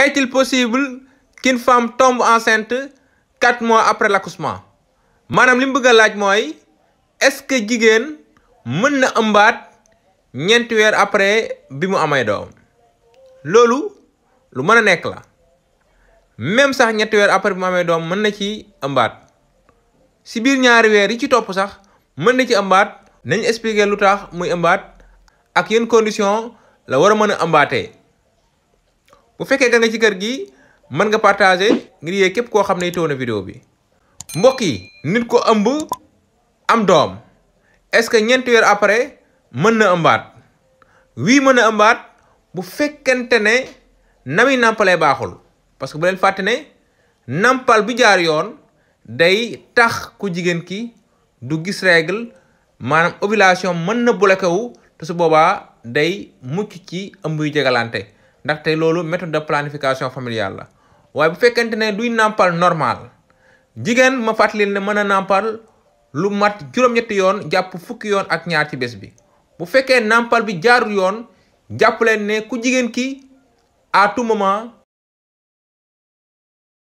Est-il possible qu'une femme tombe enceinte 4 mois après l'accouchement? maanaam li mu bëgg a laaj mooy est-ce que jigéen mën na ëmbaat ñeenti weer après bi mu amee doom? loolu lu mën a nekk la même sax ñetti weer après bi mu amee doom mën na ci ëmbaat si biir ñaari weer yi ci topp sax mën na ci ëmbaat. nañ expliquer lu tax muy ëmbaat ak yenn condition la war a mën a ëmbaatee. bu fekkee nga ci kër gi mën nga partager ngir yee képp koo xam ne itoo na vidéo bi. mbokk yi nit ko ëmb am doom est-ce que ñeenti weer après mën na ëmbaat? wii mën na ëmbaat bu fekkente ne nami nàmpalee baaxul parce que bu leen fàtte ne nàmpal bi jaar yoon day tax ku jigéen ki du gis règle maanaam ovulation mën na bloqué wu te su boobaa day mucc ci ëmb yu jegalante ndaxte loolu méthode de planification familiale la. waaye bu fekkente ne duy nàmpal normal jigéen ma fàttali ne mën a nàmpal lu mat juróom-ñetti yoon jàpp fukki yoon ak ñaar ci bés bi. bu fekkee nàmpal bi jaarul yoon jàpp leen ne ku jigéen ki à tout moment